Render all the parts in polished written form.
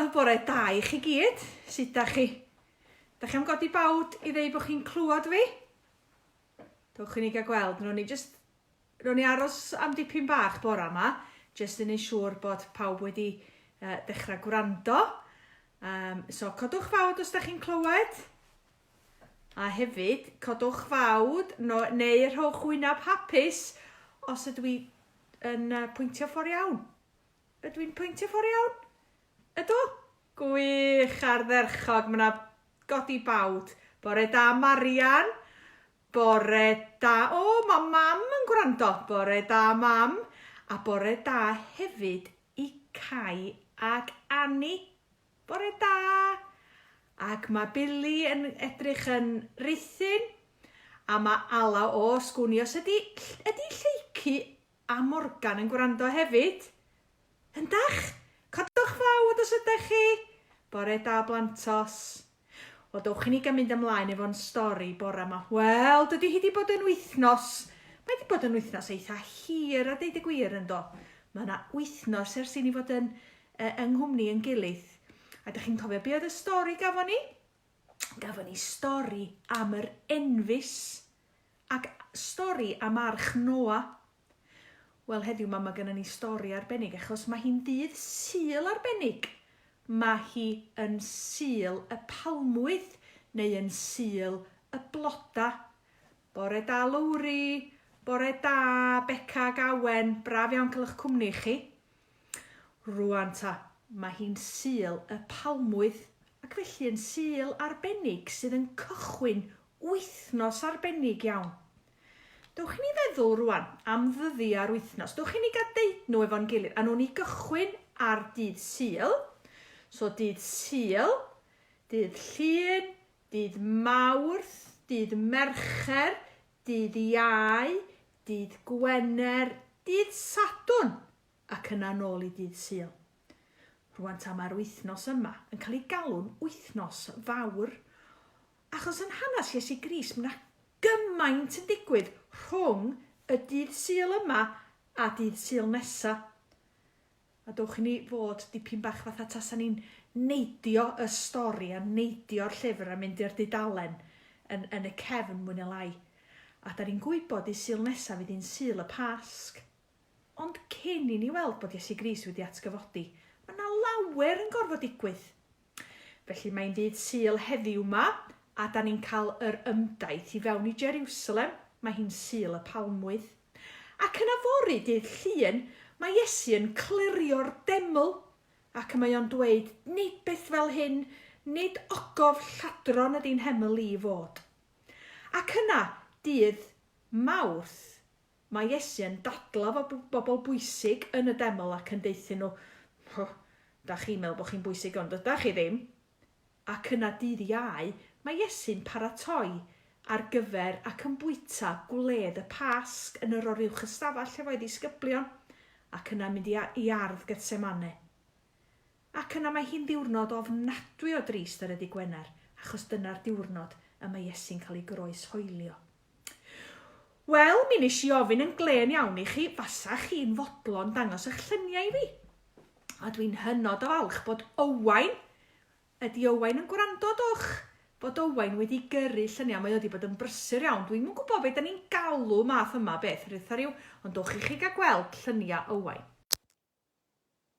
Wel, bore da i chi gyd. Sut da chi? Da chi am godi bawd i ddeud bod chi'n clywed fi? Dewch i ni gael gweld. Ro'n ni just... Ro'n ni aros am dipyn bach bora yma, jyst i wneud siŵr bod pawb wedi uh, dechrau gwrando. Um, so, codwch fawd os da chi'n clywed. A hefyd, codwch fawd no, neu rhowch wyneb hapus os ydw i yn uh, pwyntio ffordd iawn. Ydw i'n pwyntio ffordd iawn? Ydw? Gwych, ardderchog. Mae yna godi bawd. Bore da, Marian. Bore da. O, mae mam yn gwrando. Bore da, mam. A bore da hefyd i Cai ac Annie. Bore da! Ac mae Billy yn edrych yn rhuthun, a mae Alaw, o, sgwn i os ydy, ydy Lleucu a Morgan yn gwrando hefyd? Yndach? Codwch fawd os ydych chi! Bore da, blantos. Wel, dowch i ni gael mynd ymlaen efo'n stori bore yma. Wel, dydy hi wedi bod yn wythnos. Mae wedi bod yn wythnos eitha hir a deud y gwir yn do. Mae yna wythnos ers i ni fod yn yng nghwmni yn gilydd. A dych chi'n cofio be oedd y stori gafon ni? Gafon ni stori am yr enfys ac stori am arch Noa. Wel heddiw 'ma mae gennym ni stori arbennig achos mae hi'n ddydd Sul arbennig. Mae hi yn Sul y Palmwydd neu yn Sul y Bloda. Bore da Lowri, bore da Beca ac Awen, braf iawn cael eich cwmni chi. Rwan ta, mae hi'n Sul y Palmwydd ac felly yn Sul arbennig sydd yn cychwyn wythnos arbennig iawn. Dewch i ni feddwl rwan am ddyddiau'r wythnos. Dewch i ni gael deud nhw efo'n gilydd. A nhw'n ni gychwyn ar dydd Sul. So dydd Sul, dydd Llun, dydd Mawrth, dydd Mercher, dydd Iau, dydd Gwener, dydd Sadwrn, ac yna nôl i dydd Sul. Rwan ta mae'r wythnos yma yn cael ei galw'n wythnos fawr. Achos yn hanes Iesu Grist mae 'na gymaint yn digwydd rhwng y dydd Sul yma a dydd Sul nesa. A dowch i ni fod dipyn bach fatha tasa ni'n neidio y stori a neidio'r llyfr a mynd i'r dudalen yn, yn y cefn mwy neu lai. A da ni'n gwybod dydd Sul nesa fydd hi'n Sul y Pasg. Ond cyn i ni weld bod Iesu Grist wedi atgyfodi, mae 'na lawer yn gorfod digwydd. Felly mae'n ddydd Sul heddiw 'ma, a 'dan ni'n cael yr ymdaith i fewn i Jeriwsalem, mae hi'n Sul y Palmwydd. Ac yna fory, dydd Llun, mae Iesu yn clirio'r deml, ac mae o'n dweud, nid beth fel hyn, nid ogof lladron ydy'n nheml i fod. Ac yna, dydd Mawrth, Mae Iesu yn dadlau efo bobl bwysig yn y deml ac yn deuthyn nhw, Hw, da chi'n meddwl bod chi'n bwysig ond dydach chi ddim. Ac yna dydd Iau, mae Iesu'n paratoi ar gyfer ac yn bwyta gwledd y Pasg yn yr oruwch ystafell efo'i ddisgyblion, ac yna mynd i i ardd Gethsemane. Ac yna mae hi'n ddiwrnod ofnadwy o drist ar y Dydd Gwener, achos dyna'r diwrnod y mae Iesu'n cael ei groeshoelio. Wel, mi nes i ofyn yn glên iawn i chi, fasa chi'n fodlon dangos eich lluniau i fi? A dwi'n hynod o falch bod Owain, ydy Owain yn gwrando dwch? Bod Owain wedi gyrru lluniau, mae o wedi bod yn brysur iawn. Dwi'm yn gwybod be da ni'n galw math yma beth, rhytha rhyw, ond dwch i chi gael gweld lluniau Owain.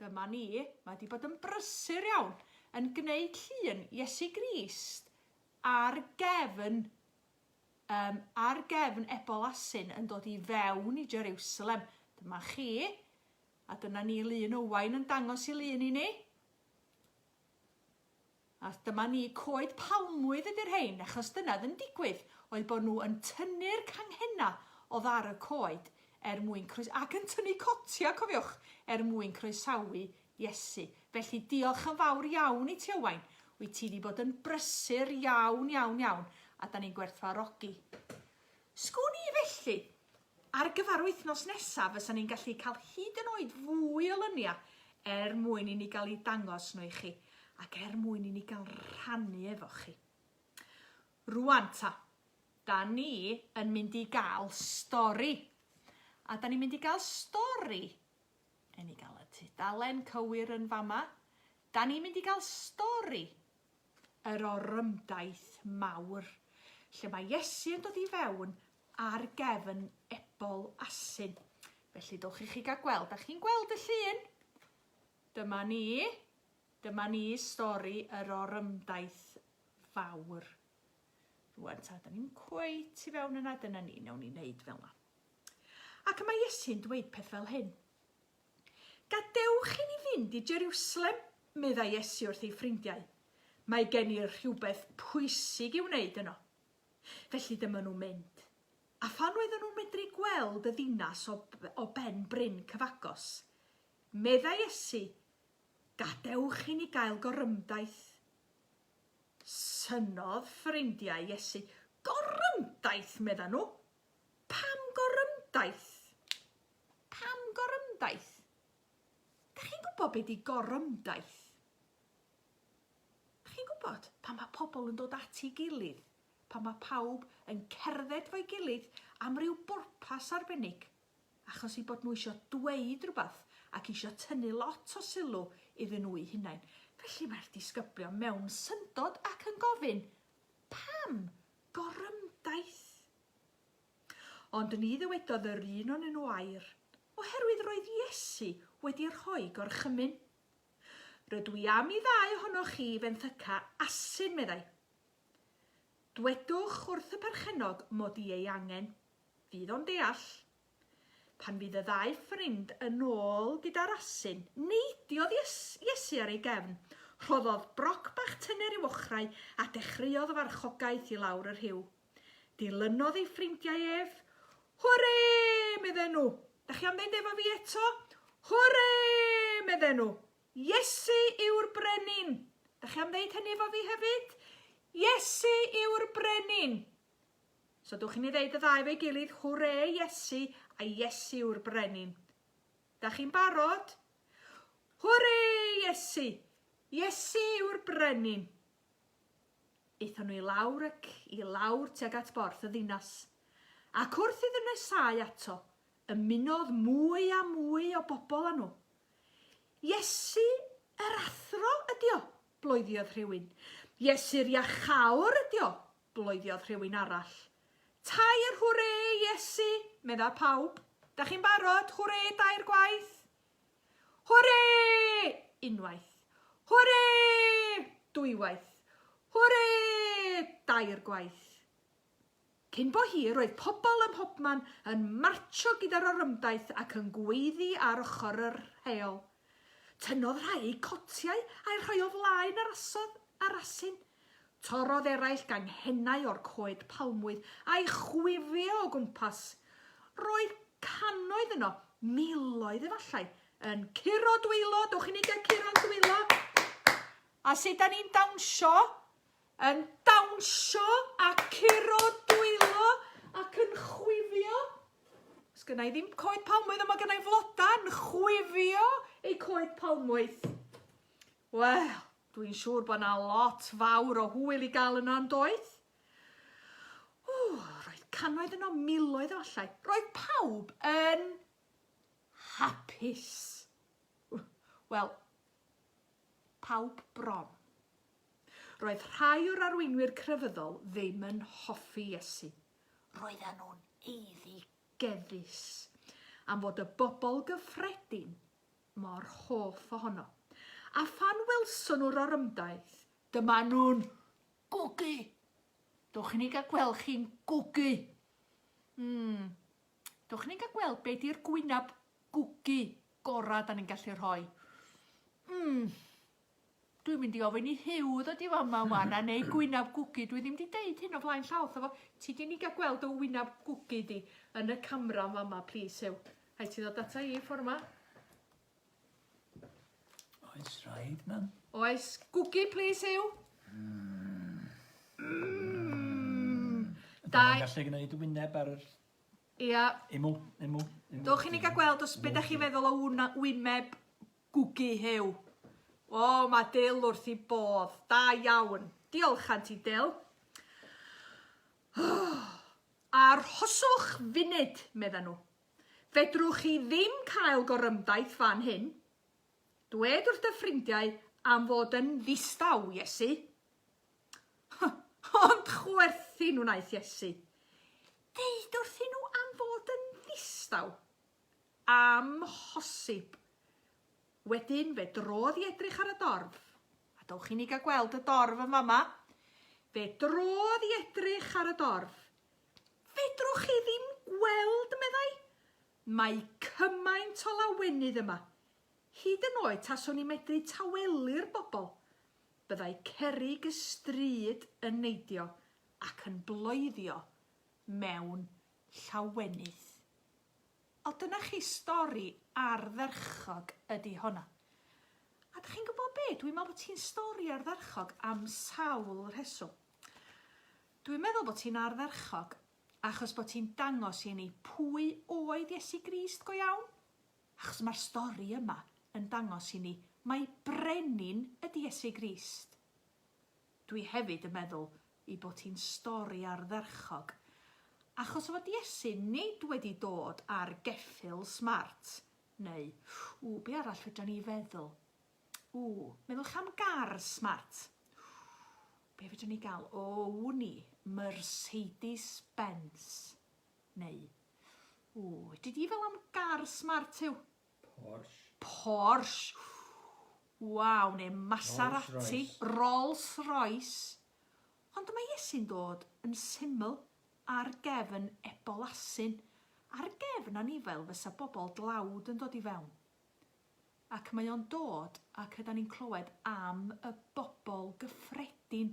Dyma ni, mae wedi bod yn brysur iawn yn gwneud llun Iesu Grist ar gefn um, ar gefn ebol asyn yn dod i fewn i Jerusalem. Dyma chi, a dyna ni lun Owain yn dangos i lun i ni. A dyma ni, coed palmwydd ydy'r rhain, achos dyna oedd yn digwydd, oedd bod nhw yn tynnu'r canghennau oedd ar y coed er mwyn croes ac yn tynnu cotiau, cofiwch, er mwyn croesawu Iesu. Felly diolch yn fawr iawn i ti Owain. Wyt ti 'di bod yn brysur iawn, iawn, iawn, a 'da ni'n gwerthfawrogi. Sgwn i felly, ar gyfer wythnos nesaf fysa ni'n gallu cael hyd yn oed fwy o lynia er mwyn i ni gael eu dangos nhw i chi, ac er mwyn i ni gael rhannu efo chi. Rwan ta, da ni yn mynd i gael stori. A da ni'n mynd i gael stori Ewn ni gael y tudalen cywir yn fama. Da ni'n mynd i gael stori yr orymdaith mawr, lle mae Iesu yn dod i fewn ar gefn ebol asyn. Felly dowch i chi gael gweld. Da chi'n gweld y llun? Dyma ni. Dyma ni stori yr orymdaith fawr. Rwan ta, da ni'n cweit i fewn yna, dyna ni, newn ni wneud fel yna. Ac mae Iesu'n dweud peth fel hyn. Gadewch i ni fynd i Jeriwslem, meddai Iesu wrth ei ffrindiau. Mae gen i rhywbeth pwysig i'w wneud yno. Felly dyma nhw'n mynd. A phan oedden nhw'n medru gweld y ddinas o, o ben bryn cyfagos, meddai Iesu, Gadewch i ni gael gorymdaith. Synnodd ffrindiau Iesu. Gorymdaith, medda nhw. Pam gorymdaith? Pam gorymdaith? Da chi'n gwybod be di gorymdaith? Da chi'n gwybod pan mae pobl yn dod at ei gilydd, pan mae pawb yn cerdded fo'i gilydd am ryw bwrpas arbennig, achos eu bod nhw eisiau dweud rhywbeth ac eisiau tynnu lot o sylw iddyn nhw'u hunain. Felly mae'r disgyblion mewn syndod ac yn gofyn, pam gorymdaith? Ond ni ddywedodd yr un o'nyn nhw air, oherwydd roedd Iesu wedi rhoi gorchymyn. Rydw i am i ddau ohonoch chi fenthyca asyn, meddai. Dwedwch wrth y perchennog mod i ei angen. Fydd o'n deall. Pan fydd y ddau ffrind yn ôl gyda'r asyn, neidiodd Iesu ar ei gefn, rhoddodd broc bach tyner i'w ochrau a dechreuodd farchogaeth i lawr y rhiw. Dilynodd ei ffrindiau ef. Hwrê! medden nhw. Da chi am fynd efo fi eto? Hwrê! medden nhw. Iesu yw'r brenin! Da chi am ddeud hynny efo fi hefyd? Iesu yw'r brenin! So dwch i ni ddeud y ddau efo'i gilydd, hwrê Iesu a Iesu yw'r brenin. Da chi'n barod? Hwrê Iesu! Iesu yw'r brenin! Aethon nhw i lawr ac i lawr tuag at borth y ddinas, ac wrth iddyn nhw nesáu ato, ymunodd mwy a mwy o bobl â nhw. Iesu yr Athro ydi o! bloeddiodd rhywun. Iesu'r Iachawr ydi o! bloeddiodd rhywun arall. Tair hwrê, Iesu! medda pawb. Da chi'n barod? Hwrê dair gwaith! Hwrê! Unwaith. Hwrê! Dwywaith. Hwrê! Dair gwaith. Cyn bo hir roedd pobl ym mhobman yn martsio gyda'r orymdaith ac yn gweiddi ar ochr yr heol. Tynnodd rhai eu cotiau a'u rhoi o flaen yr asodd a'r asyn. Torrodd eraill ganghennau o'r coed palmwydd a'i chwifio o gwmpas. Roedd cannoedd yno, miloedd efallai, yn curo dwylo, dowch i ni gael curo'n dwylo. A sut da ni'n dawnsio? Yn dawnsio a curo dwylo ac yn chwifio. Os gynna i ddim coed palmwydd, ond mae gynna i floda yn chwifio eu coed palmwydd. Wel, dwi'n siŵr bod 'na lot fawr o hwyl i gael yno yn doedd? Ww, roedd cannoedd yno, miloedd efallai. Roedd pawb yn hapus. Wel, pawb bron. Roedd rhai o'r arweinwyr crefyddol ddim yn hoffi Iesu. Roedden nhw'n eiddigeddus am fod y bobl gyffredin mor hoff ohono. A phan welson nhw'r orymdaith, dyma nhw'n gwgu! Dowch i ni gael gweld chi'n gwgu! Mm. Dowch i ni gael gweld be di'r gwynab gwgu gorau da ni'n gallu rhoi. Mm. Dwi'n mynd i ofyn i Huw ddod i fama wan a neud gwynab gwgu. Dwi ddim di deud hyn o flaen llaw wrtho fo. Ti di ni gael gweld dy wynab gwgu di yn y camera yn fama, plîs Huw. Rhaid ti ddod ata i ffordd yma. Oes rhaid, mam? Oes. Gwgu, plîs Huw. Mm. Mm. Da. Gallu gwneud wyneb ar yr Ia. Emo, emo, emo. Dowch i ni gael gweld os be da chi feddwl o wyneb Gwgu Huw. O, mae Dyl wrth i bodd. Da iawn. Diolch, Anti Dyl. Arhoswch funud, medda nhw. Fedrwch chi ddim cael gorymdaith fan hyn. Dwed wrth dy ffrindiau am fod yn ddistaw, Iesu. Ond chwerthin wnaeth Iesu. Deud wrthyn nhw am fod yn ddistaw. Amhosib. Wedyn fe drodd i edrych ar y dorf. A dowch i ni gael gweld y dorf yn fama. Fe drodd i edrych ar y dorf. Fedrwch chi ddim gweld, meddai. Mae cymaint o lawenydd yma. Hyd yn oed taswn i'n medru tawelu'r bobl, byddai cerrig y stryd yn neidio ac yn bloeddio mewn llawenydd. Wel, dyna chi stori ardderchog ydi honna. A dych chi'n gwybod be? Dwi'n meddwl bod hi'n stori ardderchog am sawl rheswm. Dwi'n meddwl bod hi'n ardderchog achos bod hi'n dangos i ni pwy oedd Iesu Grist go iawn. Achos mae'r stori yma yn dangos i ni mai brenin ydi Iesu Grist. Dwi hefyd yn meddwl ei bod hi'n stori ardderchog, achos fod Iesu nid wedi dod ar geffyl smart, neu, ww, be arall fedra ni feddwl? Ww, meddylwch am gar smart. Be fedra ni gael? O, wn i, Mercedes Benz. Neu, ww, fedri di feddwl am gar smart, Huw? Porsche. Porsche. Waw, neu Maserati. Rolls Royce. Ond mae Iesu'n dod yn syml ar gefn ebol asyn, ar gefn anifail fysa bobl dlawd yn dod i fewn. Ac mae o'n dod ac ydan ni'n clywed am y bobl gyffredin.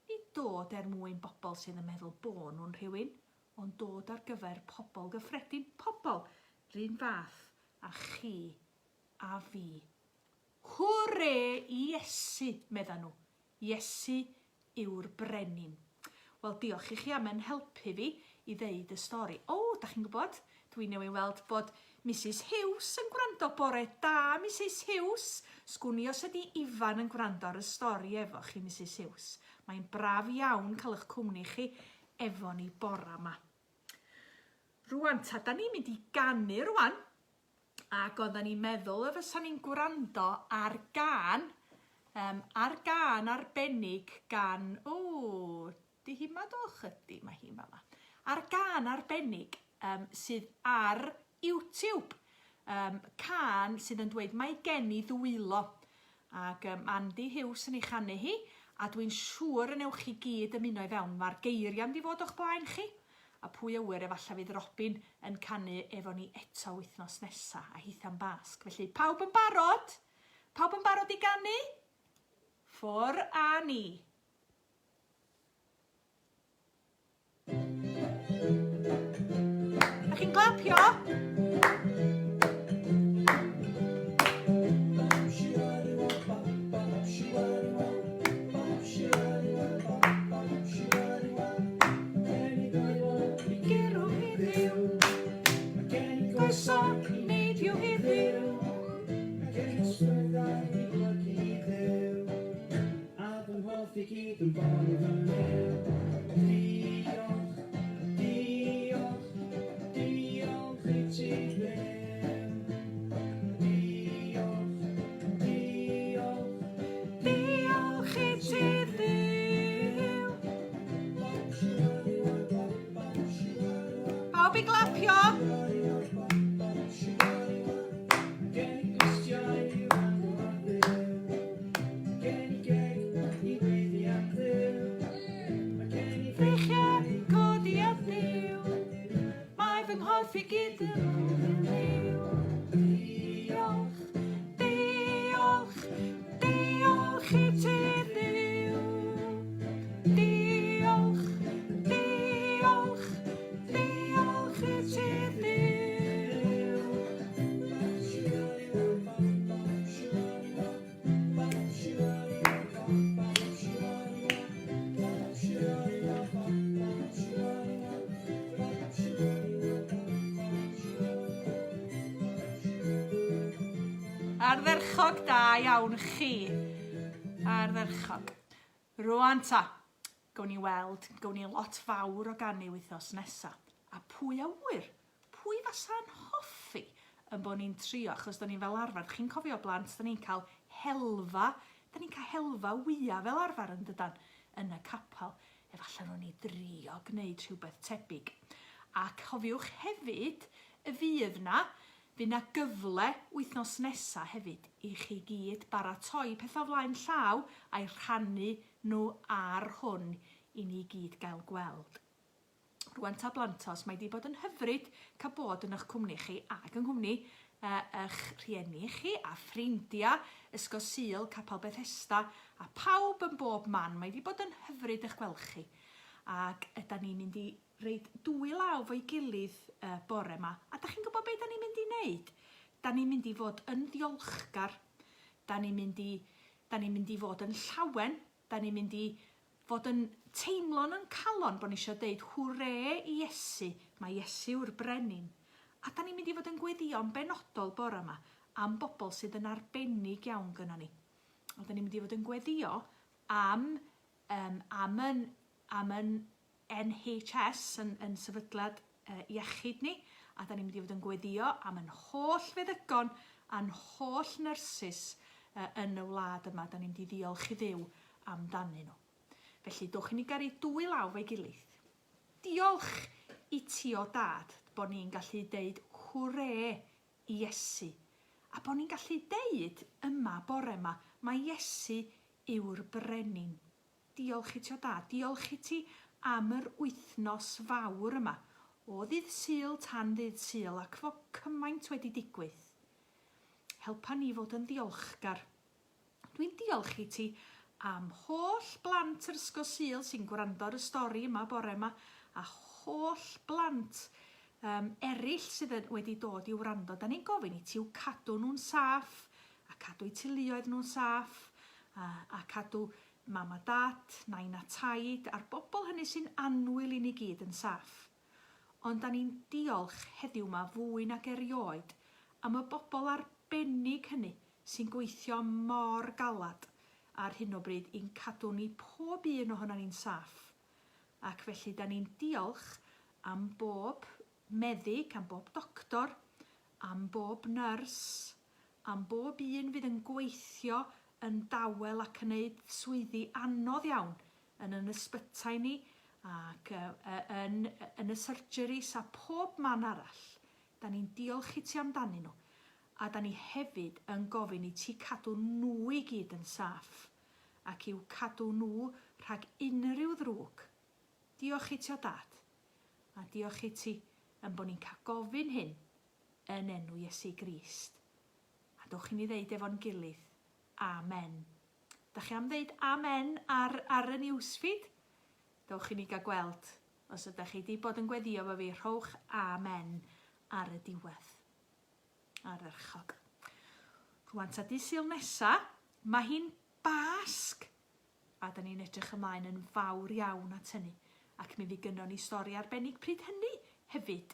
Nid dod er mwyn bobl sydd yn meddwl bo nhw'n rhywun, ond dod ar gyfer pobl gyffredin, pobl 'run fath â chi a fi. Hwrê i Iesu, medda nhw. Iesu yw'r brenin. Wel, diolch i chi am yn helpu fi i ddeud y stori. O, da chi'n gwybod, dwi newydd weld bod Misus Hughes yn gwrando. Bore da, Misus Hughes. Sgwn i os ydi Ifan yn gwrando ar y stori efo chi, Misus Hughes. Mae'n braf iawn cael eich cwmni chi efo ni bora 'ma. Rwan ta, da ni'n mynd i ganu rwan. Ac oedden ni'n meddwl y fysa ni'n gwrando ar gân, um, ar gân arbennig gan, o, di hi ma doch ydy, mae hi ma. Ar gân arbennig um, sydd ar YouTube. Um, cân sydd yn dweud mae gen i ddwylo. Ac um, Andy Hughes yn ei chanu hi, a dwi'n siŵr y newch chi gyd ymuno i fewn. Mae'r geiriau mynd i fod o'ch blaen chi, a pwy a ŵyr efallai fydd Robin yn canu efo ni eto wythnos nesa, a hitha'n Basg. Felly, pawb yn barod? Pawb yn barod i ganu? Ffwr a ni. Da chi'n clapio? I gyd yn bori fy myw. Diolch, diolch, diolch i ti Dduw. Diolch, diolch, diolch i ti Dduw. Pawb i glapio! Breichiau codi at Dduw, mae fy nghorff i gyd yn liw. Diolch, diolch, diolch i ti Dduw. Diolch, diolch, diolch i ti Dduw. Ardderchog da iawn chi. Ardderchog. Rwan ta, gawn ni weld, gawn ni lot fawr o ganu wythnos nesa. A pwy a ŵyr, Pwy fasa'n hoffi yn bod ni'n trio, achos da ni'n fel arfer, chi'n cofio blant, da ni'n cael helfa. Da ni'n cael helfa wya fel arfer yn dydan, yn y capel. Efallai ro'n ni drio gwneud rhywbeth tebyg. A cofiwch hefyd y fydd 'na, fydd 'na gyfle wythnos nesa hefyd i chi gyd baratoi pethau o flaen llaw a'i rhannu nhw ar hwn i ni gyd gael gweld. Rwan ta blantos, mae 'di bod yn hyfryd cael bod yn eich cwmni chi ac yng nghwmni eich rhieni chi a ffrindia Ysgol Sul, Capel Bethesda a pawb yn bob man. Mae 'di bod yn hyfryd eich gweld chi. Ac ydan ni'n mynd i reid dwy law fo'i gilydd uh, bore 'ma. A da chi'n gwybod be da ni'n mynd i wneud? Da ni'n mynd i fod yn ddiolchgar. Da ni'n mynd i, da ni'n mynd i fod yn llawen. Da ni'n mynd i fod yn teimlo'n yn calon bod ni eisiau deud hwre i Iesu, mae Iesu yw'r brenin. A da ni'n mynd i fod yn gweddïo'n benodol bore yma am bobl sydd yn arbennig iawn gynnon ni. A da ni'n mynd i fod yn gweddïo am, um, am yn, am yn NHS yn, yn sefydliad uh, iechyd ni, a da ni'n mynd i fod yn gweddïo am yn holl feddygon a'n holl nyrsys uh, yn y wlad yma. Da ni'n mynd i ddiolch i Dduw amdanyn nhw. Felly, dowch i ni garu dwy law fo'i gilydd. Diolch i ti o dad bod ni'n gallu deud hwre i Iesu. A bod ni'n gallu deud yma bore yma, mae Iesu yw'r brenin. Diolch i ti o dad, diolch i ti am yr wythnos fawr yma, o ddydd Sul tan ddydd Sul ac fo cymaint wedi digwydd. Helpa ni fod yn ddiolchgar. Dwi'n diolch i ti am holl blant yr Ysgol Sul sy'n gwrando ar y stori yma bore yma a holl blant um, eraill sydd yn, wedi dod i wrando. Da ni'n gofyn i ti i'w cadw nhw'n saff a cadw eu teuluoedd nhw'n saff a, a cadw mam a dad, nain a taid a'r bobl hynny sy'n annwyl i ni gyd yn saff. Ond da ni'n diolch heddiw 'ma fwy nag erioed am y bobl arbennig hynny sy'n gweithio mor galad ar hyn o bryd i'n cadw ni pob un ohonon ni'n saff. Ac felly da ni'n diolch am bob meddyg, am bob doctor, am bob nyrs, am bob un fydd yn gweithio yn dawel ac yn neud swyddi anodd iawn yn yn ysbytai ni ac yn yn y surgeries a pob man arall. Da ni'n diolch i ti amdanyn nhw a da ni hefyd yn gofyn i ti cadw nhw i gyd yn saff ac i'w cadw nhw rhag unrhyw ddrwg. Diolch i ti o Dad a diolch i ti yn bod ni'n cael gofyn hyn yn enw Iesu Grist. A dowch i ni ddeud efo'n gilydd, Amen. Da chi am ddeud amen ar, ar y newsfeed? Dowch i ni gael gweld. Os ydych chi wedi bod yn gweddio efo fi, rhowch amen ar y diwedd. Ardderchog. Rwan ta dydd Sul nesa, mae hi'n Basg! A da ni'n edrych ymlaen yn fawr iawn at hynny. Ac mi fydd gynnon ni stori arbennig pryd hynny hefyd.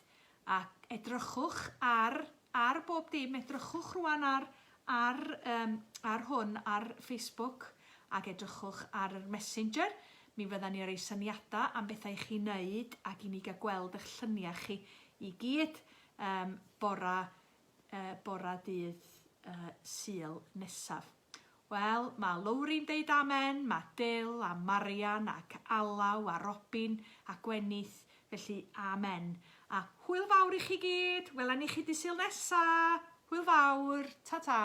Ac edrychwch ar, ar bob dim, edrychwch rwan ar, ar, um, ar hwn ar Facebook ac edrychwch ar yr Messenger. Mi fyddan ni rei syniadau am bethau i chi wneud ac i ni gael gweld eich lluniau chi i gyd um, bora, uh, bora dydd uh, Sul nesaf. Wel, mae Lowri'n deud amen, mae Dyl a Marian ac Alaw a Robin a Gwenith, felly amen. A hwyl fawr i chi gyd, wela ni chi dydd Sul nesa! Hwyl fawr, ta ta!